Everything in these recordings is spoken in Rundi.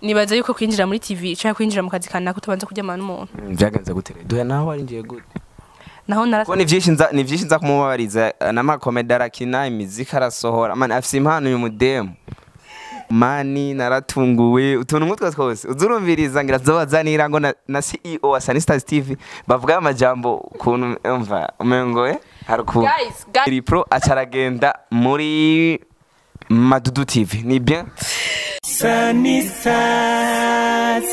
Nibaza yuko kwinjira muri TV cyangwa kwinjira mu kazi kanaka utabanza kuryamana n'umuntu. Vyagenze gute rero? Duhe naho warinjiye gute? Naho narasa. Ko ni vyinshi nza kumubabariza n'amakomedi arakina, imiziki arasohora, man, afise impano uyu mudemu. Mani naratunguwe, utuntu nk'utwo twose uzurumviriza ngira zobazanira ngo na CEO wa Sunny Stars TV bavuga amajambo ukuntu umva umengo hari ukuntu. Guys, guys. Iri Pro acaragenda muri Madudu TV, ni bien. Sunny Stars.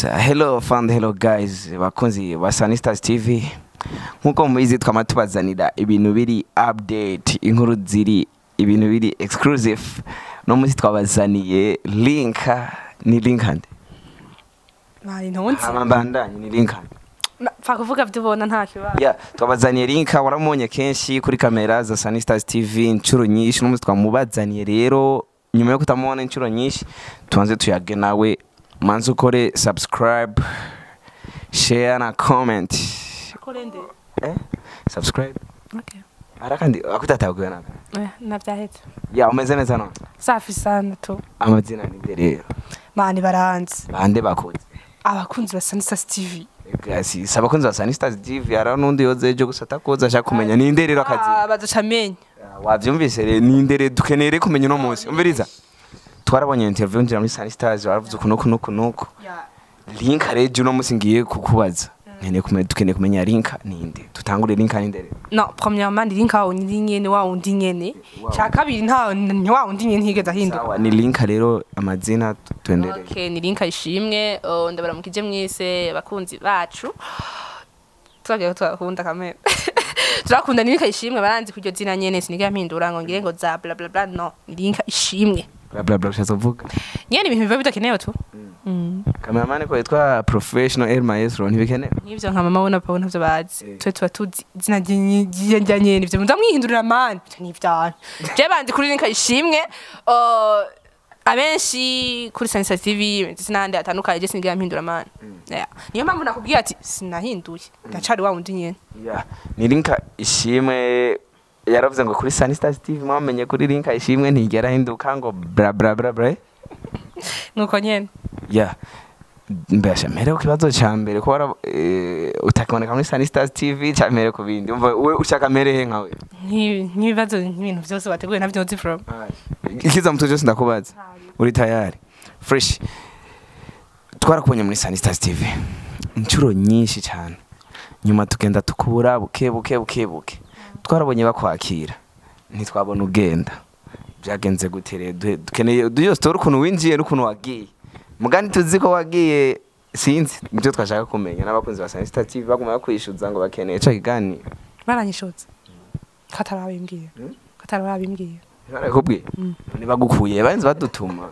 Hello fan, hello guys, bakunzi ba Sunny Stars TV. Nkuko mubizi, twama tubazanira ibintu biri update, inkuru ziri, ibintu biri exclusive. No munsi twabazaniye Linka. Ni Linka nde? Mani ntonzi. Hama mbandanye, ni Linka nde? Pfa kuvuga byo ubona, nta kibazo. Yeah, twabazaniye Linka. Waramubonye kenshi kuri kamera za Sunny Stars TV inshuro nyinshi. No munsi twamubazaniye rero nyuma yo kutamubona inshuro nyinshi, tubanze tuyage nawe. Manze ukore subscribe, share na comment. Korende. Subscribe. Okay. Arakandi akutataguye naka. Navyahetse. Ya, umeze neza none? Safi sana tu. Amazina ni rero? Mani baranzi. Bande bakoze? Abakunzi ba Sunny Stars TV. Gasi abakunzi ba Sunny Stars TV, ara nundi yoze ejo gusa atakoza ashaka kumenya ninde rero akazi. Ah, bazoca amenya. Wavyumvise rero, ninde rero dukeneye rero kumenya uno munsi? Umviriza, twarabonye interview ngira muri Sunny Stars, waravuze ukuntu uku nuku nuku. Linka rero, uno munsi ngiye kukubaza, nkeneye kumenya, dukeneye kumenya Linka ninde. Tutangure, Linka ninde rero? No, premièrement ni Linka wundi nyene, wa wundi nyene. Cya kabiri nta ni wa wundi nyene, ntigeze ahinduka. Sawa, ni Linka rero amazina, tuendelee. Okay, ni Linka Ishimwe. Oh, ndabaramukije mwese abakunzi bacu. Twagiye ko twakunda kamere. Turakunda. Ni Linka Ishimwe, baranzi kuryo zina nyene, sinigera mpindura ngo ngire ngo za bla bla bla. No, ni Linka Ishimwe. Bla bla bla ushatse kuvuga? Nyene ibintu biba bidakenewe tu. Cameraman ko yitwa Professional El Maestro, ntibikenewe. Nk'ivyo nka mama we na papa ntavyo bazi. Twe tuba tuzi izina rya nyene, ivyo muza mwihindurira mani ni ivyana. Je bandi kuri Linka Ishimwe, abenshi kuri Sansa TV ndetse n'ahandi hatandukanye. Je sinigera mpindura mani. Yeah. Niyo mpamvu nakubwiye ati sinahinduye, ndacari wa wundi nyene. Yeah. Ni Linka Ishimwe. Yaravuze ngo kuri Sunny Stars TV mwamenye kuri Linka Ishimwe, ntigera ahinduka ngo bla bla bla bla. Nuko nyene. Yeah. Mbasha mbere ku kibazo ca mbere ko wara utakiboneka muri Sunny Stars TV, ca mbere ku bindi. Umva, we ushaka mbere he nkawe? Nk'ibibazo nk'ibintu vyose wateguye navyo nzi from. Ikiza mtu cyose ndakubaza. Uri tayari? Fresh. Twarakubonye muri Sunny Stars TV inshuro nyinshi cyane. Nyuma tugenda tukubura buke buke buke buke. Twarabonye bakwakira. Ntitwabona ugenda. Byagenze gute rero? Dukeneye duyo story ukuntu winjiye n'ukuntu wagiye. Mugani tuzi ko wagiye, sinzi nibyo twashaka kumenya n'abakunzi ba Sunny Stars TV baguma bakwishuza ngo bakeneye ico kiganiro. Baranyishotse katarabimbwiye, katarabimbwiye. Barakubwiye? Ntibagukuye, barinze badutuma.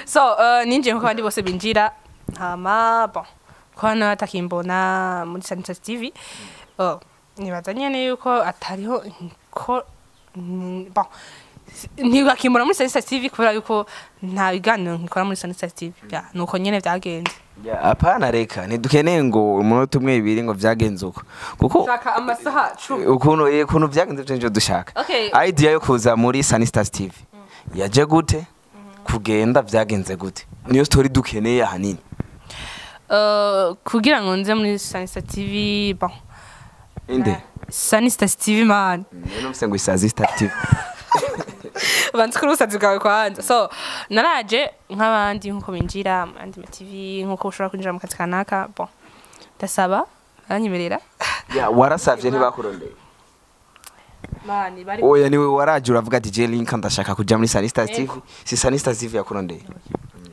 So ninjiye nkuko abandi bose binjira. Hama bon, ko hano batakimbona muri Sanita TV, oh, nibaza nyene yuko atariho ko bon, ntibakimbona muri Sanita TV kubera yuko nta biganiro nkikora muri Sanita TV. Ya, nuko nyene vyagenze. Ya, hapana, reka ntidukeneye ngo umunota umwe, ibiri, ngo vyagenze uko, kuko Shaka amasaha 10. Ukuntu vyagenze vyo nivyo dushaka. Idea yo kuza muri Sunny Stars TV yaje gute? Kugenda vyagenze gute? Niyo story dukeneye ahanini. Kugira ngo nze muri Sanita TV, bon. Inde? Sanita TV man. Numvise ngo Isazi Star TV. Banza kuri ubusazi bwawe kwanza. So naraje nk'abandi, nkuko binjira mu yandi ma TV, nkuko ushobora kwinjira mu kazi kanaka. Bon, ndasaba baranyemerera. Ya, warasavye, ntibakurondeye? Mani bari. Oya, niwe waraje uravuga ati je Linka ndashaka kuja muri Sunny Stars TV? Si Sunny Stars TV yakurondeye?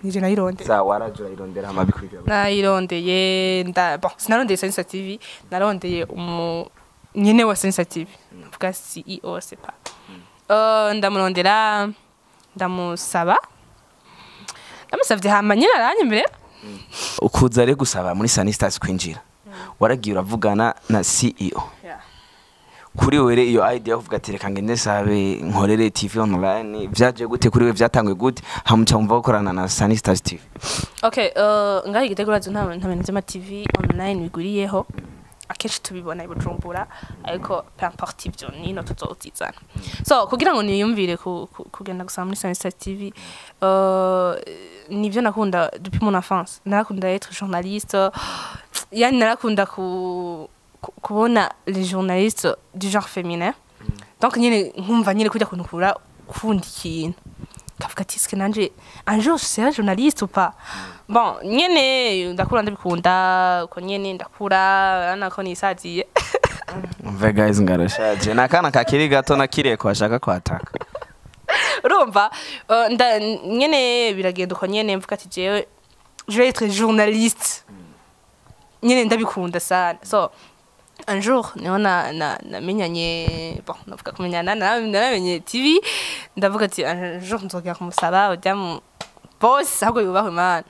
Nije nayironde. Sa waraje urayirondera, hama bikurikira gute? Nayirondeye nda, bon, sinarondeye Sanisa TV, narondeye umu nyene wa Sanisa TV, mvuga CEO, c'est pas ndamurondera, ndamusaba, ndamusavye hama nyene aranyemerera. Ukuza rero gusaba muri Sunny Stars kwinjira, waragiye uravugana na CEO? Yeah. Kuri wewe iyo idea yo kuvuga ati reka ngende sabe nkorere TV online vyaje gute kuri we? Vyatanguye gute hamuca mumva gukorana na Sunny Stars TV? Okay, ngaho igitego urazi nta bintu vy'ama TV online bigwiriyeho. Akenshi tubibona i Bujumbura, ariko peu importe, ivyo nino tuzozizana. So kugira ngo niyumvire kugenda gusaba muri Sanista TV, nivyo nakunda depuis mon enfance. Narakunda être journaliste, yani narakunda kubona les journalistes du genre féminin. Donc nyene nkumva nyene kujya kuntu kura kunda ikintu, kavuga ati: "Est-ce que nanje un jour je serai journaliste ou pas?" Bon, nyene ndakura ndabikunda uko nyene, ndakura nako nisaziye. Umve guys, ngarashaje, ni akana kakiri gato nakiriye ko ashaka kwataka. Urumva, nyene biragenda uko nyene, mvuga ati: "Jewe je vais être journaliste." Nyene ndabikunda sana. So un jour niho namenyanye, bon, navuga kumenyana, naramenye TV, ndavuga ati: "Un jour nzogera kumusaba ujya mu boss." Ahubwo yubahwe Imana,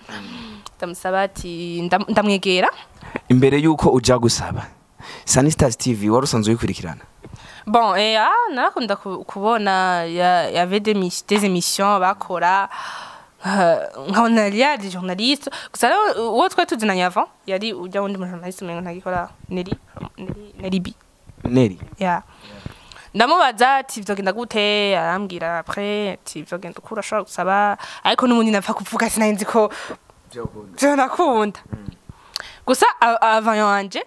ndamusaba ati ndamwegera. Imbere yuko uja gusaba Sunny Stars TV, wari usanzwe uyikurikirana? Bon, et ah, narakunda kubona y avait des émissions bakora, nkabona il y a des journalistes. Gusa rero uwo twari tuzinanye avant yari ujya wundi mu journaliste, umengo ntagikora, Neri, Neri, Neri B. Neri. Yeah. Ndamubaza ati: "Vyogenda gute?" Arambwira après ati: "Vyogenda uko, urashobora gusaba." Ariko n'ubundi napfa kuvuga, sinari nzi ko vyo nakunda. Gusa avant yanje,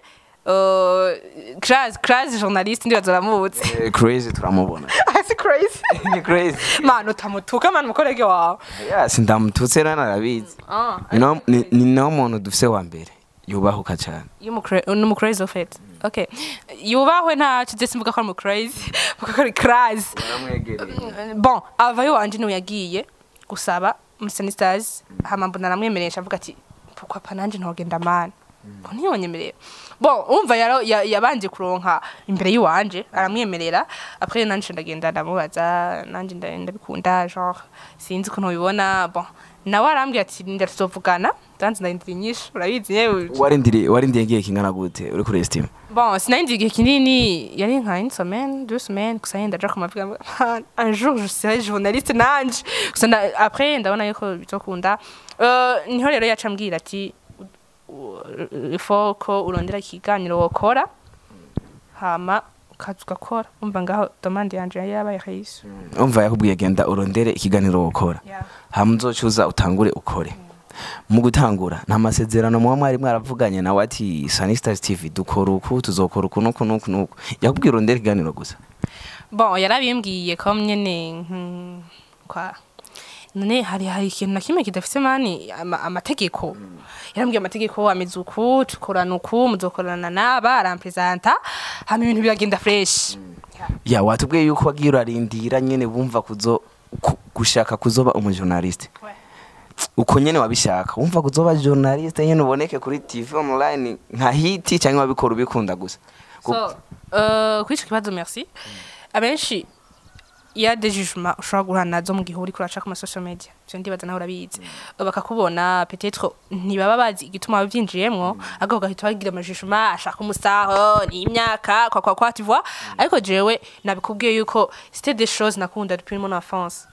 Crazy journaliste, ndibaza uramuzi. Crazy turamubona. Asi crazy. Ni crazy. Manu utamutuka, manu mukorege wawe. Yes, ndamututse rero narabizi. Ah. Ni nawo muntu dufise wa mbere yubahuka cyane. Ni crazy of it. Okay, yubahwe ntaco, je simvuga ko ari mu crazy, mvuga ko ari crazy. Bon, avayo wanje niwe yagiye gusaba muri Sunny Stars, hama mbona aramwemeresha, avuga ati: "Pourquoi pas nanje ntogenda man, ko ntiyonyemerera?" Bon, umva yabanje kuronka imbere yiwanje aramwemerera. Après nanje ndagenda ndamubaza, nanje ndabikunda, genre sinzi ukuntu ubibona. Bon, nawe arambwira ati: "Ndatuzovugana." Ndanze ndahindura inyishu, urabizi yewe. Warindiriye igihe kingana gute uri kuri estima? Bon, sinarindiriye igihe kinini, yari nka une semaine, 2 semaines. Gusa yenda ndaja kumavuga: "Un jour je serai journaliste nanje." Gusa après ndabona yuko bizokunda. Niho rero yaca ambwira ati: "Il faut ko urondera ikiganiro wokora, hama ukaza ugakora." Umva ngaho demande yanje yari yabaye réussie. Umva, yakubwiye: "Genda urondere ikiganiro wokora, hama uzocuza utangure ukore." Mu gutangura, nta masezerano muba mwari mwaravuganye nawe ati: "Sunny Stars TV dukora uku, tuzokora uku nuku nuku nuku"? Yakubwiye urondere ikiganiro gusa? Bon, yarabimbwiye ko nyene kwa none hari ikintu na kimwe kidafise mani amategeko. Yarambwiye amategeko ameze uku, tukorana uku, muzokorana n'aba, arampresenta, hama ibintu biragenda fresh. Ya, watubwiye yuko wagiye urarindira nyene bumva kuzo gushaka kuzoba umujournaliste. Uko nyene wabishaka, wumva kuzoba journaliste nyene uboneke kuri TV online nka hiti, cyangwa wabikora ubikunda gusa? So, kuri ico kibazo, merci. Abenshi ya des jugements ushobora guhura nazo mu gihe uriko uraca ku ma social media, ivyo ndibaza nawe urabizi. Bakakubona, peut-être ntibaba bazi igituma wabyinjiyemwo, ariko bagahita bagira amajugement: ashaka umusaho, ni imyaka kwa kwa kwa, tu vois. Ariko jewe nabikubwiye yuko c'était des choses nakunda depuis mon enfance.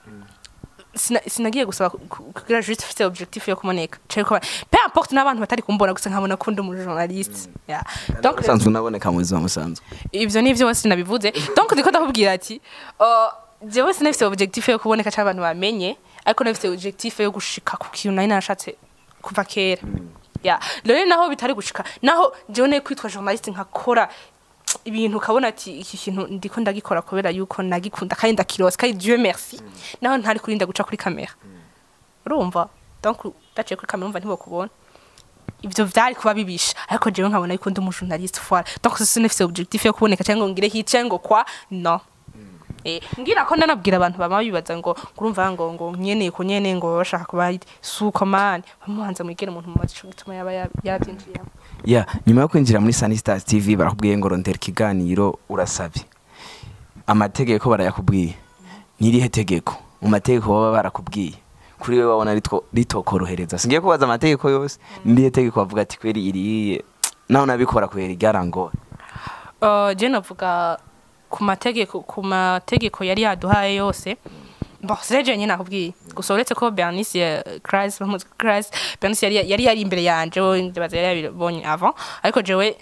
Sinagiye gusaba kugira juste ufite objectif yo kuboneka canke kuba, peu importe n'abantu batari kumbona, gusa nkabona ko ndi umu journaliste. Yeah. Donc usanzwe unaboneka mu buzima busanzwe. Ivyo nivyo wose nabivuze. Donc ndiko ndakubwira ati jewe sinafise objectif yo kuboneka canke abantu bamenye, ariko nafise objectif yo gushika ku kintu nari narashatse kuva kera. Yeah, rero naho bitari gushika, naho jewe nari kwitwa journaliste, nkakora ibintu ukabona ati iki kintu ndiko ndagikora kubera yuko nagikunda kandi ndakirose, kandi Dieu merci naho ntari kurinda guca kuri kamera. Urumva, donc daciye kuri kamera, umva ntibokubona, ivyo vyari kuba bibisha, ariko jewe nkabona yuko ndi umujournaliste voilà. Donc sinafise objectif yo kuboneka cyangwa ngo ngire hit cyangwa ngo kwa no. Ngira ko ndanabwira abantu bama bibaza ngo urumva ngo nyene ko nyene ngo bashaka kuba hit, suko man, bamuhanze mwigere umuntu mumaze ico gituma yaba yarabyinjiyemo. Ya, nyuma yo kwinjira muri Sunny Stars TV, barakubwiye ngo rondera ikiganiro, urasabye, amategeko barayakubwiye. Nirihe tegeko mu mategeko baba barakubwiye kuri wewe wabona ritokorohereza? Singiye kubaza amategeko yose. Nirihe tegeko bavuga ati: "Kweri iriye naho nabikora kweri ryarangora"? Je navuga ku mategeko yari yaduhaye yose. Bon, c'est je nyine nakubwiye gusa, uretse ko Bernice Crass, bamuzi Crass Bernice, yari imbere yanje, we ndibaza yari yabibonye avant, ariko jewe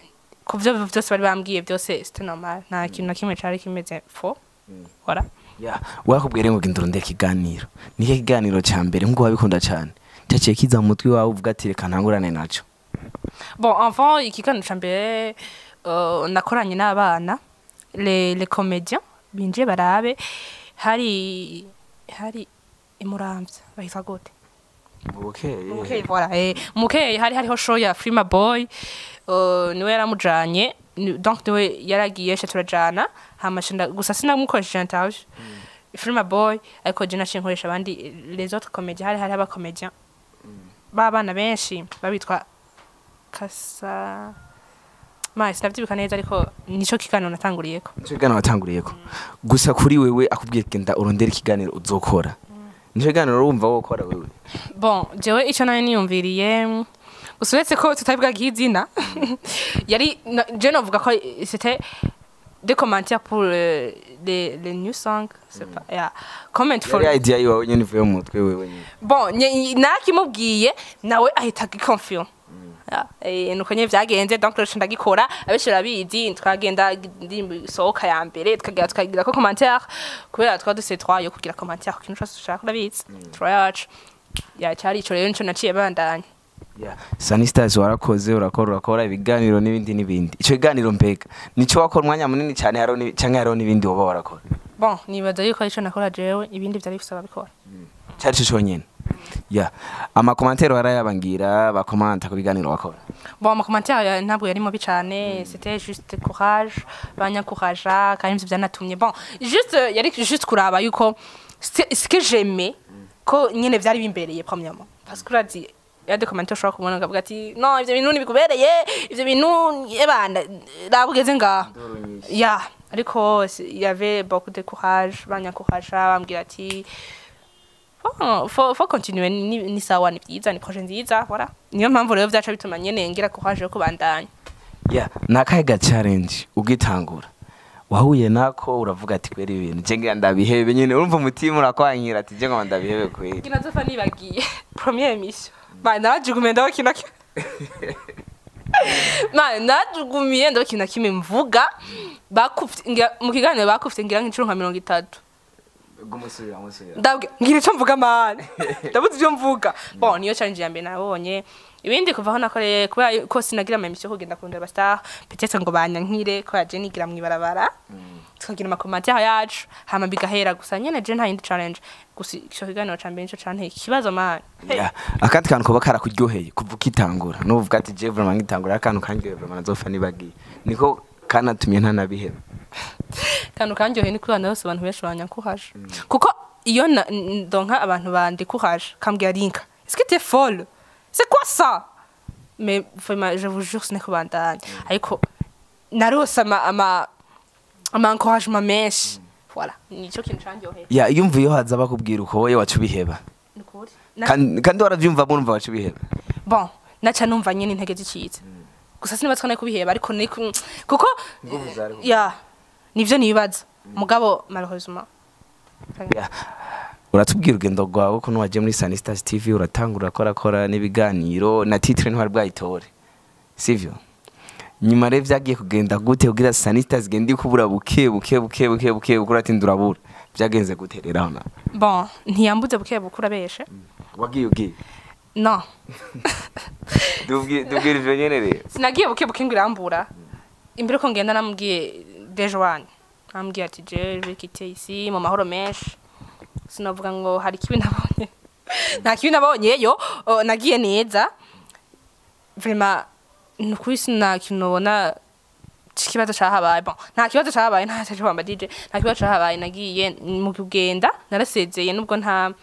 Ku byo byose bari bambwiye byose, c'était normal, nta kintu na kimwe cari kimeze faux, voilà. Yeah, wakubwira ngo genda urondere ikiganiro, nicyo kiganiro ca mbere nkuko wabikunda cane cyaciye kiza mu mutwe wawe uvuga ati reka ntangurane naco? Bon, avant, ikiganiro ca mbere nakoranye n'abana, les comédiens binjiye barabe, hari imuramvya, bahitwa gute? Bukeye. Mukeye, voilà, Mukeye hari hariho show ya Frima Boy, niwe yaramujanye, donc niwe yaragiye she turajana, hama gusa sinamukoresheje interview Frima Boy, ariko je naciye nkoresha abandi, les autres comédiens. Hari aba comédiens b'abana benshi babitwa kasa ma sinavyibuka neza, ariko nico kiganiro natanguriyeko. Nico kiganiro watanguriyeko. Gusa kuri wewe akubwiye genda urondere ikiganiro uzokora, nico kiganiro urumva wokora wewe? Bon, jewe ico nayo niyumviriye gusa, uretse ko tutabwaga izina, yari je novuga ko c'était des commentaires pour les new songs, c'est pas, yeah, comment for Yari idea yiwawe nyene ivuye mu mutwe wewe nyene? Bon, nakimubwiye nawe ahita agiconfirme. Nuko nyene vyagenze. Donc rero ndagikora, abenshi barabizi, twagenda indirimbo isohoka ya mbere tukagira tukagira ko commentaire, kubera twa dufise droit yo kugira commentaire ku kintu cose ushaka, urabizi, droit yacu ya cari ico. Rero nico naciye bandanya. Yeah. Sunny Stars warakoze, urakora, urakora ibiganiro n'ibindi n'ibindi. Ico kiganiro mbega nico wakora umwanya munini cyane, hariho canke hariho n'ibindi woba warakora? Bon, nibaza yuko arico nakora jewe, ibindi vyari bifise ababikora. Cari co conyene? Yeah. Ama commentaire warayabangira bakomanta ku biganiro wakora? Bon, ama commentaire ntabwo yari mabi cane, c'était juste courage, banyankuraja, kandi ivyo vyanatumye, bon, juste yari juste kuraba yuko ce que j'aimais, ko nyene vyari bimbereye premièrement, parce que urazi ya des commentaires ushobora kubona ukavuga ati non, ivyo bintu ntibikubereye, ivyo bintu ebana raba ugeze ngaho ya. Ariko il y avait beaucoup de courage, banyankuraja, bambwira ati bon, faut continuer, ni sawa, ni vyiza, ni projet nziza, voilà. Niyo mpamvu rero vyaca bituma nyene ngira courage yo kubandanya. Yeah. Nakahe ga challenge ugitangura wahuye nako uravuga ati kweri ibintu je ngira ndabihebe nyene, urumva umutima urakwankira ati je ngoma ndabihebe kweri? Kinazofa nibagiye première émission, ba narajugumiye ndabakina kimwe, ma narajugumiye ndabakina kimwe mvuga bakufite mu kiganiro, bakufite ngira nk'inshuro nka 30. Gumusubira musubira. Ndabwe ngira icyo mvuga mani, ndabuze ibyo mvuga. Bon, niyo challenge ya mbere nabonye. Ibindi kuva aho nakoreye, kubera ko sinagira ama émission kugenda kurondera aba star, peut-être ngo banyankire, kubera je nigira mwibarabara, tukagira ama commentaire yacu hama bigahera. Gusa nyene je nta yindi challenge, gusa ico kiganiro ca mbere nico canteye ikibazo mani. Yeah. Akandi kantu kuba karakuryoheye kuva ukitangura nuvuga ati je vraiment ngitangura akantu kanyoheye vraiment nazofa nibagiye, niko kanatumye ntanabiheba? Kantu kanjyoheye ni kubana bose, abantu benshi banyankuhaje, kuko iyo ndonka abantu bandikuhaje kambwira rinka est-ce que t'es folle, c'est quoi ça, mais vraiment, je vous jure, sineko bandanya, ariko narose ama encouragement menshi, voilà, nico kintu canjyoheye. Yeah, iyo umva iyo haza bakubwira uko wowe waca ubiheba? Nukuri. Kandi waravyumva, murumva waca ubiheba? Bon, naca numva nyene intege zicitse, gusa sinibatswa no kubiheba, ariko ni kuko Inguvu zari ya nivyo nibaza, mugabo malheureusement. Yeah. Uratubwira urugendo rwawe ukuntu wagiye muri Sunny Stars TV, uratangura urakora n'ibiganiro na titre ntwari bwayitore, sivyo? Nyuma rero vyagiye kugenda gute kugira Sunny Stars igende ikubura buke buke buke buke buke buke, uratinda urabura? Vyagenze gute rero aho naho? Bon, ntiyambuze buke buke, urabeshe. Wagiye ugiye? No. Dubwira ivyo nyene rero. Sinagiye buke buke ngo irambura. Imbere ko ngenda namubwiye dejo wanje, namubwiye ati je vais quitter ici mu mahoro menshi, sinavuga ngo hari kibi nabonye, nta kibi nabonyeyo. Oh, nagiye neza vraiment, nukuri sina kintu nobona ikibazo cahabaye. Bon, nta kibazo cahabaye, nta cyo wambajije, nta kibazo cahabaye. Nagiye mu kugenda narasezeye, nubwo nta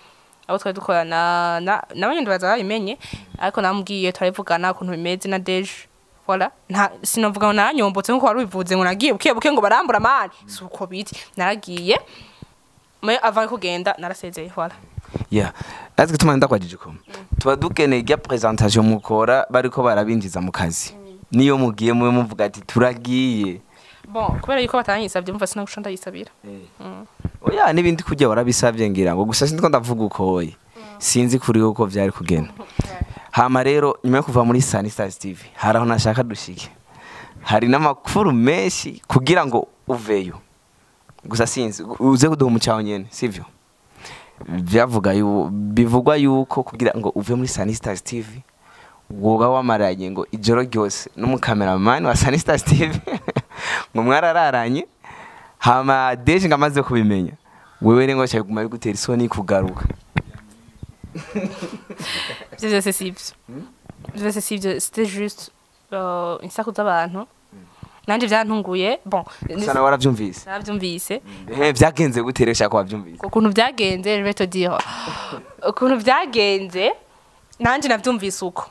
abo twari dukorana nabo nyine baza babimenye, ariko namubwiye turabivugana ukuntu bimeze na deje, voilà. Nta sinovuga ngo naranyombotse nkuko wari ubivuze ngo nagiye buke buke ngo barambura amani, si uko biti, naragiye mais avant kugenda narasezeye, voilà. Yeah, natwe tuma ndakwajije ko tuba dukeneye irya présentation mukora bariko barabinjiza mu kazi, niyo mugiye mube muvuga ati turagiye. Bon, kubera yuko batanyisabye, mva sinagusha ndayisabira. Oya, n'ibindi kujya warabisabye ngira ngo, gusa sindiko ndavuga uko oye, sinzi kuri uko vyari kugenda. Hama rero nyuma yo kuva muri Sunny Stars TV, hari aho nashaka dushike. Hari n'amakuru menshi kugira ngo uveyo. Gusa sinzi uze kuduha umucaho nyene, sivyo? Byavuga bivugwa yuko kugira ngo uve muri Sunny Stars TV woba wamaranye ngo ijoro ryose n'umukameramani wa Sunny Stars TV, ngo mwarararanye, hama deje ngo amaze kubimenya wewe rero ngo cyaguma bigutera isoni kugaruka. Ivyo vyose sivyo, vyose sivyo, c'était juste insaku z'abantu. Nanje vyantunguye, bon. Gusa nawe waravyumvise? Naravyumvise. Vyagenze gute rero ushaka wavyumvise? Ukuntu vyagenze, je vais te dire ukuntu vyagenze. Nanje navyumvise uko,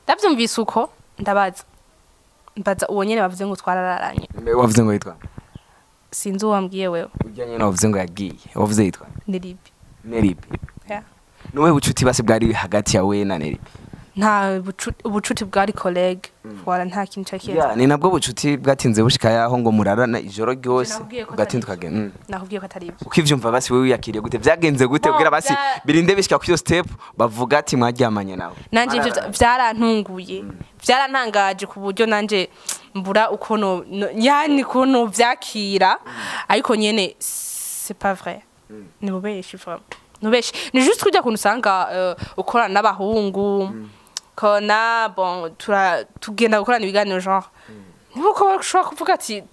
ndavyumvise uko, ndabaza, mbaza uwo nyene bavuze ngo twarararanye. Mbe wavuze ngo yitwa? Sinzi uwambwiye wewe. Ujya nyene wavuze ngo yagiye, wavuze yitwa? Neribi. Neribi. Yeah. Nuwe bucuti basi bwari hagati yawe na Neribi? Nta ubucuti, bwari collègue, voilà, nta kintu cyakiye. Ya, ni nabwo bucuti bwatinze bushika yaho ngo murarana ijoro ryose? Nakubwiye ko ugatinda atari ukagenda. Nakubwiye ko atari ibyo. Ukivyumva basi wewe wiyakiriye gute? Vyagenze gute Bon, kugira basi birinde bishika kuri iyo step bavuga ati mwaryamanye nawe? Nanje ivyo vyarantunguye, vyarantangaje ku buryo nanje mbura uko yani ukuntu vyakira, ariko nyene c'est pas vrai, ni bubeshi, vraiment nubeshi. Ni juste kujya kuntu usanga ukorana n'abahungu kona, bon, tugenda gukorana ibiganiro, genre nkuko ushobora kuvuga ati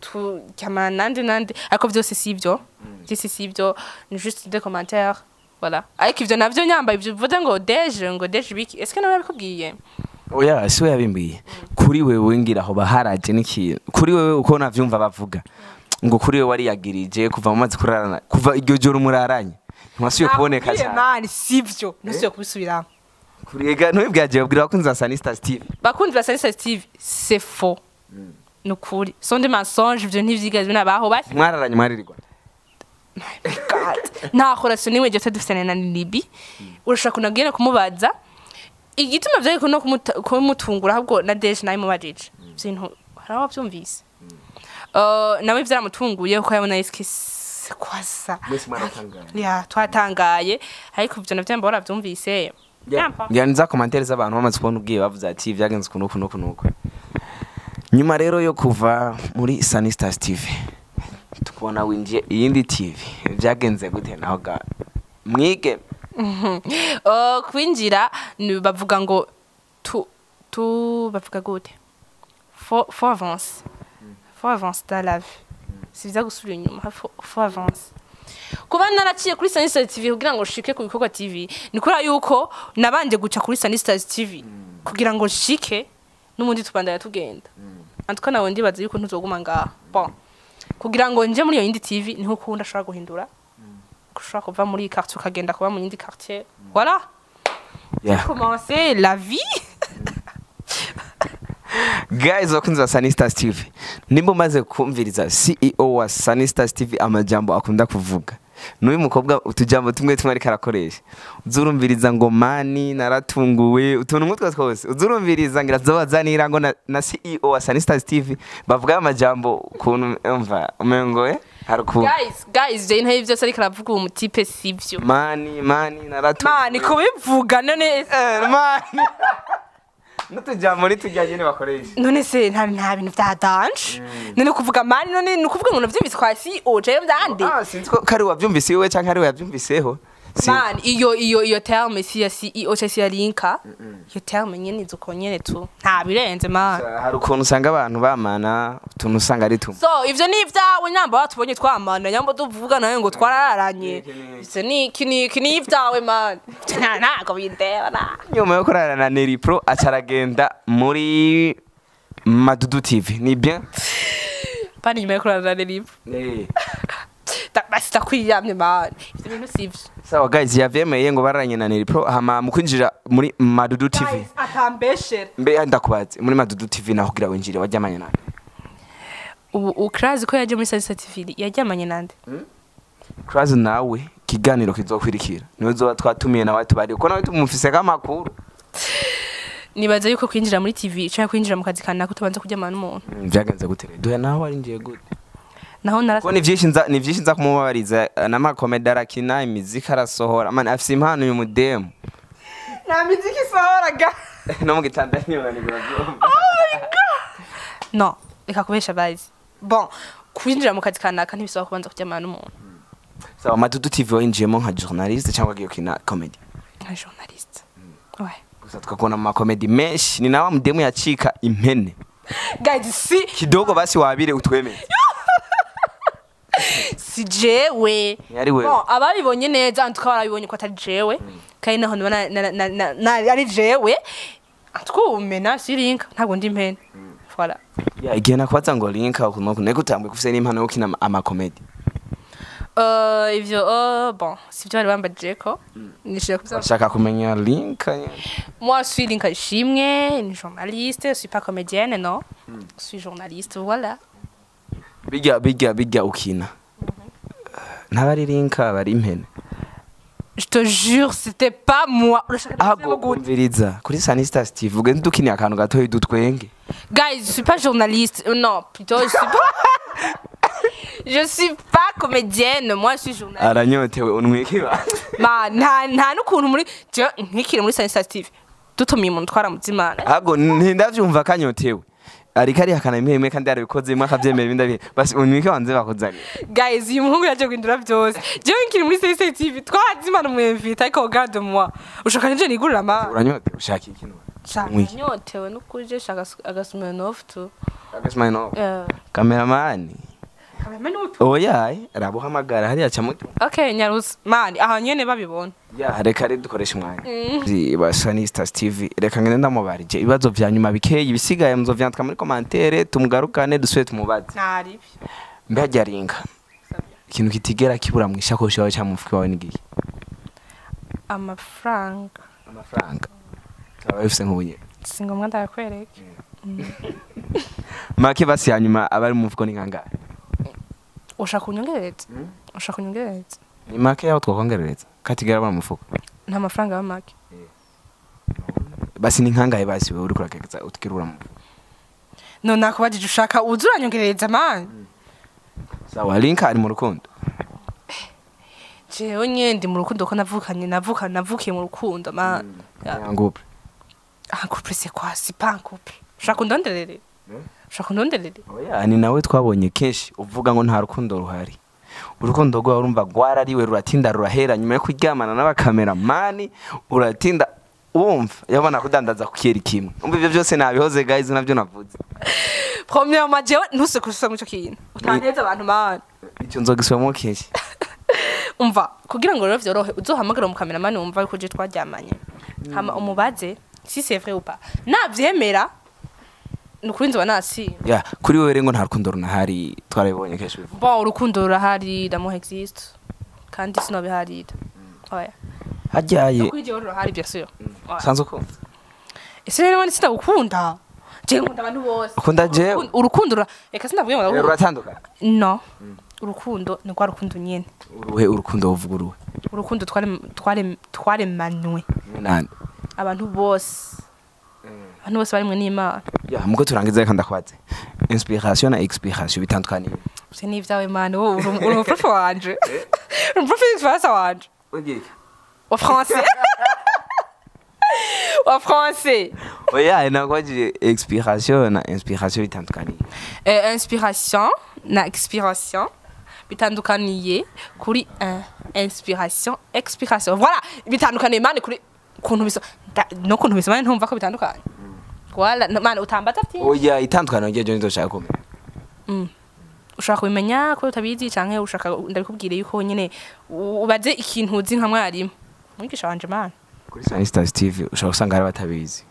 turyamana nande nande, ariko vyose si ivyo, vyose si ivyo, ni juste des commentaires, voilà. Ariko ivyo navyo nyamba ivyo bivuze ngo deje, ngo deje biki, est-ce que nawe yabikubwiye? Oya, si we yabimbwiye. Kuri wewe ngira aho baharaje n'ikintu kuri wewe uko navyumva bavuga ngo kuri wewe wariyagirije kuva mu mazi kurarana, kuva iryo joro muraranye ntiwasubiye kuboneka Nakubwiye, cyane. Mani, sivyo, ntusubiye kubisubiramo. Kurega ntubibwaje, babwira abakunzi ba Sunny Stars TV. Bakunzi ba Sunny Stars TV, c'est faux, nukuri, sont des mensonges, ivyo ntivyigeze binabaho basi. Mwararanye, mwaririrwa? God, nta relation nimwe je dufitanye na Libi. Urashaka kunagenda kumubaza igituma vyari no kumutungura, ahubwo na Deje nawe mubajije ibintu hari aho wavyumvise. Nawe vyaramutunguye kuko yabona est-ce que c'est quoi ça. Mwese mwaratangaye. Ya, twatangaye, ariko ivyo navyo mbora vyumvise. Yampa. Ngira ni za commentaires z'abantu bamaze kubona ubwiye bavuze ati vyagenze uku n'uku n'uku n'uku. Nyuma rero yo kuva muri Sunny Stars TV tukubona winjiye iyindi TV, vyagenze gute naho ga mwige? Kwinjira bavuga ngo tu bavuga gute, faut avancer, faut avancer dans la vie, si vyiza gusubira inyuma, faut avancer. Kuba naraciye kuri Sunny Stars TV kugira ngo nshike ku bikorwa TV ni kubera yuko nabanje guca kuri Sunny Stars TV kugira ngo nshike n'ubundi tubandanya tugenda. En tout cas nawe ndibaza yuko ntuzoguma ngaha. Bon, kugira ngo nje muri iyo yindi TV niho ukunda ashobora guhindura, ushobora kuva muri iyi quartier ukagenda kuba mu yindi quartier, voilà. Commencer la vie. Guys, bakunzi ba Sunny Stars TV, nimba umaze kumviriza CEO wa Sunny Stars TV amajambo akunda kuvuga n'uyu mukobwa, utujambo tumwe tumwe ariko arakoresha, uzurumviriza ngo mani naratunguwe, utuntu nk'utwo twose uzurumviriza, ngira zobazanira ngo na CEO wa Sunny Stars TV bavuga amajambo ukuntu umva umengo hari ukuntu. Guys, guys, je ntaye byose ariko aravuga uwo mutipe sivyo. Mani, mani naratunguwe. Mani kubivuga none? Mani n'utujambo nitujya nyene bakoresha. None se nta bintu vya danger none kuvuga mani? None ni ukuvuga ngo navyumvise kwa CEO je vyande? Ah, sinzi ko kari wavyumvise iwe canke ari we yavyumviseho. Mani, iyo terme si ya CEO cyangwa si ya Linka, iyo terme nyene izo nyene tu, nta birenze mani. Hari ukuntu usanga abantu bamana utuntu usanga ari tumwe. So ivyo ni ivyawe nyamba watubonye twamana, nyamba tuvuga nawe ngo twararanye, ivyo ni iki, ni iki, ni ivyawe mani. Ntago bindeba na. Nyuma yo kurarana na Neri Pro aca aragenda muri Madudu TV, ni bien? Pani nyuma yo kurarana na Neri, basi ndakwiyamye mani, ivyo bintu sivyo. Sawa guys, yavyemeye ngo bararanye na Neri Pro, hama mu kwinjira muri Madudu TV. Atambeshere. Mbe ndakubaze, muri Madudu TV naho kugira winjire waryamanye nande? Ubu Ukrazi ko yaje muri Salsa TV yaryamanye nande? Crazy nawe kiganiro kizokwirikira niwe zoba twatumiye nawe tubari kuko nawe tumufise kamakuru. Nibaza yuko kwinjira muri TV cyangwa kwinjira mu kazi kanaka utabanza kuryamana n'umuntu. Vyagenze gute rero? Duhe naho warinjiye gute? Naho narasa. Ko ni vyinshi nza, ni vyinshi nza kumubabariza n'amakomedi arakina, imiziki arasohora, man afise impano uyu mudemu. Nta miziki isohoraga. No mu gitanda ntiyonanirwa byumva. Oh my God. No, reka kubesha bazi. Bon, kwinjira mu kazi kanaka ntibisaba kubanza kuryamana n'umuntu. Sawa, Madudu TV winjiyemo nka journaliste cyangwa agiye gukina comedy? Nka journaliste. Ouais. Gusa tukakubona mu makomedi menshi, ni nawe mudemu yacika impene. Guys, si Kidogo basi wabire utwemeze. Si jewe. Ntiyari wewe. Bon, ababibonye neza en tout cas barabibonye ko atari jewe. Kandi naho ndabona ari jewe. En tout cas, umena si Link, ntabwo ndi impene. Voilà. Ya, igihe nakubaza ngo Linka ukuntu nego utambwe kufise n'impano yo gukina amakomedi. Ivyo bon, sivyo bari bambajije ko. Nishije kubyo. Bashaka kumenya Linka nyene. Moi, je suis Linka Ishimwe, une journaliste, je suis pas comédienne, non. Je suis journaliste, voilà. Bijya bijya bijya ukina. Ntabari Linka bari impene. Je te jure, c'était pas moi. Ahubwo kumviriza kuri Sanista Steve ugende dukiniye akantu gatoyi dutwenge. Guys, je suis pas journaliste. Non, plutôt, je suis pas. Je suis pas comédienne, moi je suis journaliste. Aranyotewe unwikiba. Ma, nta n'ukuntu muri je nkikiri muri Sanista Steve. Dutumiye umuntu twaramuzimana. Ahubwo ntindavyumva kanyotewe. Ariko arihakana imwe imwe kandi yarabikoze imwe akavyemera ibindi abihe. Basi unwike wanze bakuzanire. Guys, uyu muhungu yaje guhindura byose. Jewe nkiri muri Sanista TV twarazimana umwemvita ariko regarde moi. Ushaka nje nigurira ma. Uranyotewe ushaka iki none? Shaka Unwike. nyotewe n'ukuje shaka agasumenof tu. Agasmile. Eh, Cameraman. kamera n'utu. Oya, rabuhamagara hariya camutu. Okay, nyarutse. Mani, aha nyene babibona. Ya, reka rero dukoresha umwanya. Ba Sanista TV, reka ngende ndamubarije ibibazo vya nyuma bikeyi, ibisigaye muzovyandika muri commentaire tumugarukane dusubire tumubaze. Ntari. Mbe harya Rinka, ikintu kitigera kibura mu ishakoshi yawe cyangwa mu mufuka wawe ni igihe? Amafaranga. Amafaranga. Aba bifise nk'ubuye. Si ngombwa ndayakwereke. Make basi ya nyuma abari mu mufuko ni kangahe? Ushaka kunyongereza? Ushaka kunyongereza? Ni make yaho twakongerereza. Katigera bura mu mufuko. Nta mafaranga aba make. Basi ni nkangahe basi wewe uriko urakegeza utikirura mu mufuko? No nakubajije ushaka uza uranyongereza man. Sawa, Linka ari mu rukundo. Jewe nyene ndi mu rukundo ko navukanye navukiye mu rukundo man. Ya. En couple. Un couple c'est quoi? C'est pas un couple. Ushaka undonderere? Ushaka undonderere? Oya, ni nawe twabonye kenshi uvuga ngo nta rukundo ruhari. Urukundo rwawe urumva rwarariwe ruratinda rurahera nyuma yo kuryamana n'abakameramani uratinda wumva yabona kudandaza kukera kimwe. Umva ivyo byose nabihoze guys navyo navuze. Premièrement jewe ntuse kususa muco kintu. Utanteza abantu man. Icyo nzogisubiramo kenshi. Umva kugira ngo rero vyorohe uzohamagara umukameramani wumva yuko je twaryamanye. Hama umubaze si c'est vrai ou pas. Navyemera nukuri nzoba nasi. Ya, kuri wewe rero ngo nta rukundo runahari twarabibonye kenshi bivuga. Bon, urukundo rurahari, l'amour existe. Kandi sinobiharira. Oya. Haryaye Kuri jewe rurahari bien sûr. Ouais. sanze ukunda. Ese rero wani sinagukunda. Jewe nkunda abantu bose. Ukunda jewe? Urukundo reka sinavuye ngo ndagukunda. Ruratandukana. No. Urukundo ni rwa rukundo nyene. Uruhe urukundo uvuga uruhe? Urukundo twaremanywe. Nande. Abantu bose. Abantu bose barimwe n'Imana. Ya, muko turangiza reka ndakubaze. Inspiration na expiration bitandukaniye. Use n'ivyawe mana wowe uri umuprofe wanje. Uri umuprofe w'igifaransa wanje. Ugiye. Wa français. Wa français. Oya, nakubajije expiration na inspiration bitandukaniye. Inspiration na expiration bitandukaniye kuri inspiration expiration. Voilà, bitandukaniye mane kuri kuntu biso no kuntu biso mane ntumva ko bitandukanye. Voilà, mane utambata byinshi. Oya, itandukaniro ryayo ndoshaka kumenya. Ushaka kubimenya ko utabizi canke ushaka ndabikubwire yuko nyene ubaze ikintu uzi nka mwarimu. Mwigisha wanje mane. Kuri Sanista TV ushobora gusanga hari batabizi.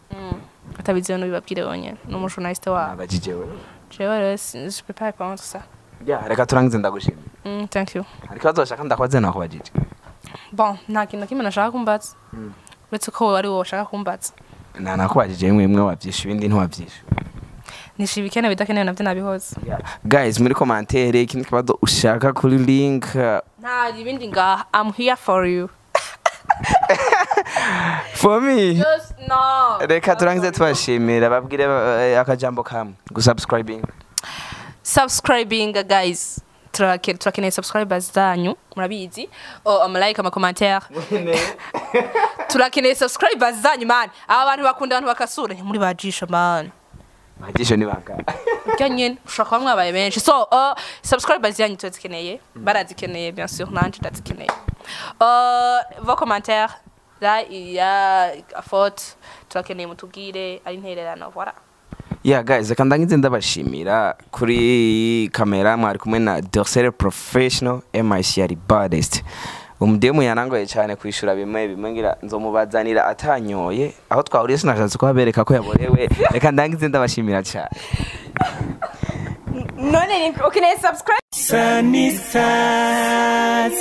Batabizi no bibabwire bonyene. Ni umujournaliste wabo. Abajije wewe. Jewe rero je peux pas répondre ça. Ya, reka turangize ndagushimira. Thank you. Hari ikibazo washaka ndakubaze nakubajije. Bon, nta kintu na kimwe nashaka kumbaza. Uretse ko wowe ari wowe washaka kumbaza. Na nakubajije imwe imwe wavyishe ibindi ntiwavyishe. Nisha ibikenewe bidakenewe navyo nabihoze. Guys, muri commentaire ikindi kibazo ushaka kuri link Nta ibindi ngaha. I'm here for you. for me. Just no. Reka turangize tubashimira babwire akajambo kamwe gusubscribing. Subscribing guys. Turakeneye subscribers zanyu murabizi. Oh, ama like ama commentaire. Turakeneye subscribers zanyu man. Aba bantu bakunda abantu bakasura muri bajisha man. Bajisho ni banga. Urya nyene ushobora kuba mwabaye benshi. So subscribers yanyu turazikeneye, barazikeneye, bien sûr, nanje ndazikeneye. Vos commentaires là, il y a faute, turakeneye mutubwire ari intererano, voilà. Yeah guys, reka ndangize ndabashimira. Kuri kamera mwari kumwe na Dorsel Professional MIC, yari baddest. Umudemu yanangoye cyane kwishura bimwe bimwe, ngira nzomubazanira atanyoye. Aho twahuriye sinashatse kuhabereka ko yaborewe. Reka ndangize ndabashimira cyane. None ni ukeneye subscribe. Sunny Stars.